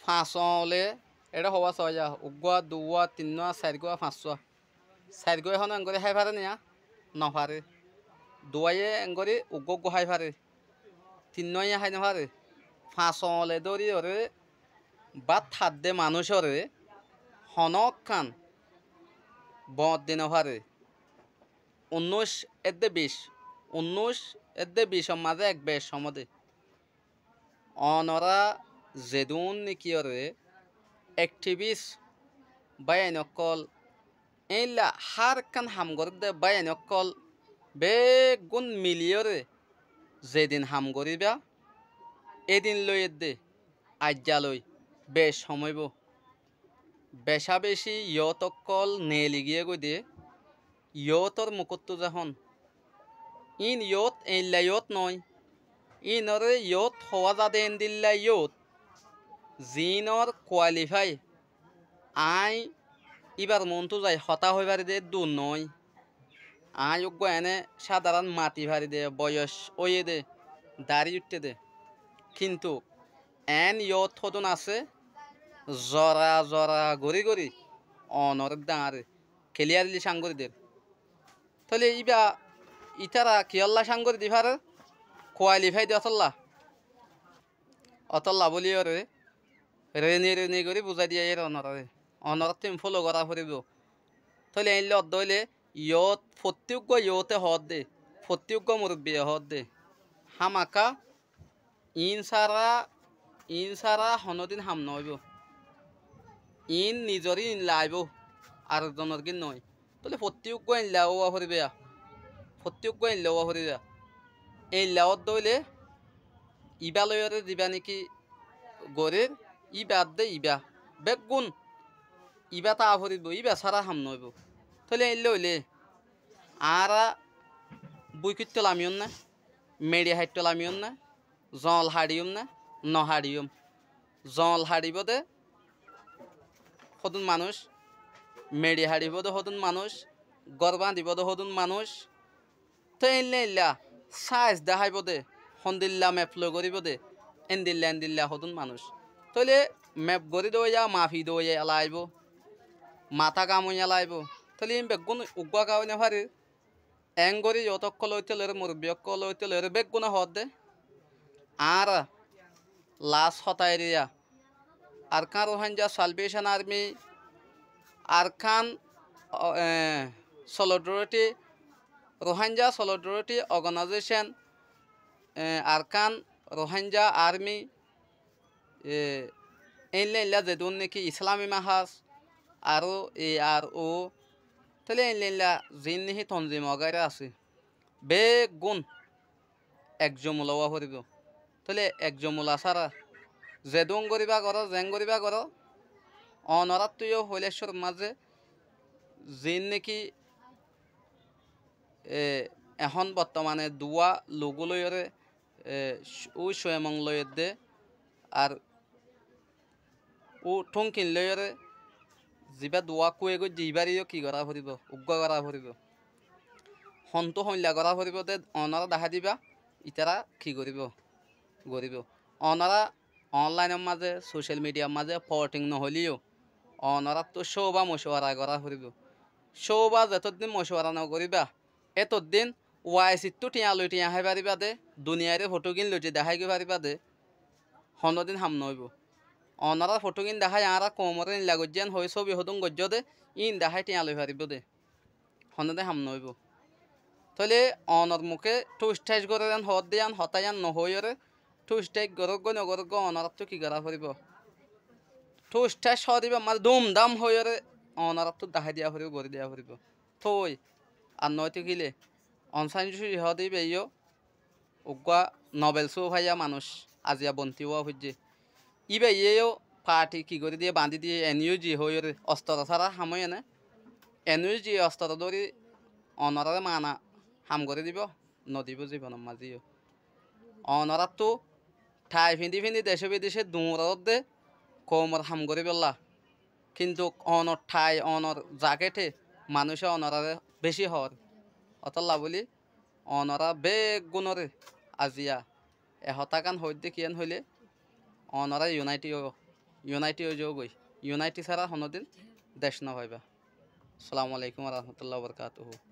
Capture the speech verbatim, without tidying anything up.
fañs oñle, eçé hoówa soóiya, uggúa, duwá, tinnúa, sairgúa, fañssúa. Sairgúaye honó engorí hái faré niya? Nofaré. Duwáye engorí uggúa uggúa hái faré. Tinnúaye hái nofaré. Fañs oñle dóriyoré bát haddé manúicoré honókkan boóñt di nofaré. Unnúic edde bic, unnúic edde bicor mazé ek bec somóde. Onorá zedún nekiyóre ekthibís báiyain ókkol, éilla hár ekkán ham gorédde báiyain ókkol beggún miliyóre zedin ham goríba, édin loi edde aijja loi bec hom óibou. Becá-becí yoót ókkol neeli giyégoi de, yoótor mukóttu zehón. Íin yoót, eilla yoót noói. Íinoré yoót hoówa zade endilla yoót, ziínor kualifái aññí íbar muúntu zai hotá hoói fari de dun noói. Aññí uggúa ené cádaran mati fari de, boiyoc óiye de, darí uiththé de. Kintu eén yoót hodún asé, zora-zora gorí-gorí onoré edde añáre keliyarli cáñgori der. Tóile íba ítara kiyólla cáñgori di farér? Kualifái de ótolla. Ótolla bóliyoré reni-reni gorí buzái diyaiyér onoráre. Onoráttu iín fólo gorá foribóu. Tóile eéinlla oddé óile yoót, fottí uggúa yoóte hoódde, fottí uggúa murubbiye hoódde, hámaka iín sára, iín sára honódin ham noóibou. Iín nizor íin laibóu, ar zonor gín noói. Tóile fottí uggúa eilla ówa foribóu. Fottí uggúa eilla ówa foribóu. Eilla ódde óile ibá loiyóre zibá néki gorér, íba adde ibá. Beggún ibá taa foribóu, íba sára ham noóibou. Tóile eilla óile añára búikoittú lamiyóm né, meçi haiththú lamiyóm né, zoñl haçiyúm né, nohaçiyúm. Zoñl haçibóu dé hodún manúic, meçi haçibóu dé hodún manúic, gór bañdibóu dé hodún manúic. Tói éilla éilla sáis deháibou dé, hondilla mep loi goríbou dé, endilla endilla hodún manúic. Tóile mep gorí dóiya, mafi dóiya laibóu, matá gam óiya laibóu. Tóile iín beggún uggúa ká ói nofarir. Eéngorí yoót ókkol óite loiré, murubbi ókkol óite loiré, beggúne hoódde. Añára las hotá eriya, Arkán Rohingya Salvation Army, Arkán, o, e, Solidarity, Rohingya Solidarity Organization, e, Arkán Rohingya Army, e, éilla éilla zedún néki Islami Mahaz, aró A R O, tóile éilla éilla ziín néki tonzim ogáira asé, beggún ekzomula ówa foribóu. Tóile ekzomula sára zedún goríba goró, zeén goríba goró, onoráttu yó hoilá cór mazé ziín néki, e, ehón bottomane duwá lugú loiyóre, e, cu-, ú cuemong loiyedde, ar ú thúngkin loiyóre zibá duwá kúe goijjé, ibáre yó ki gorá foribóu? Uggúa gorá foribóu. Hontú hoilla gorá foribóu dé onorá dahái dibá, itará ki goríbou? Goríbou. Onorá onlainor mazé, social mediar mazé posting nohoilé yó onoráttu cóuba mocuwara gorá foribóu. Cóuba zetó din mocuwara nogoríba, éto din waisittú thiañ loi thiañ hái faribá dé, duniyairé fotógin loi dahái goi faribá dé, honódin ham noóibou. Onorár fotógin dahái añára koumoré eilla goijjé yían hoói sóbi hodún goijjó dé, íin dahái thiañ loi faribóu dé, honódin ham noóibou. Tóile onor muké thúic tháic gorér yían hoódde yían hotá yían nohoóiyoré, thúic tháic goróggoi nogoróggoi onoráttu ki gorá foribóu? Thúic tháic hoódde ibá mazé dúm dám hoóiyoré onoráttu dahái diya foribóu, gorí diya foribóu. Tói ar noóitou kilé, Aung San Suu Kyi hoódde íbayé yó uggúa Nobel sóu faiya manúic, aziya bonti ówa foijjé. Íbayé yó parthi ki gorí diyé, bañdí diyé, N U G hoóiyoré, ostoro sára ham óiye né? N U G ostoro dóri onoráre maana ham gorí dibóu? Nodibóu zibonor mazé yó. Onoráttu thai fiñdí fiñdí decé bidecé duñroródde koumor ham goríbolla. Kintu onor thai, onor zakéthe manúice onoráre beci hoór. Ótolla bóli onorá beggúnoré aziya e hotágan hoóidde kiyán hoilé, onorá yunáiti óiyo. Yunaiti ói zogói. Yunaiti sára honódin dec no faiba. Assalamu alaikum wa rahmatullahi wa barakatuhu.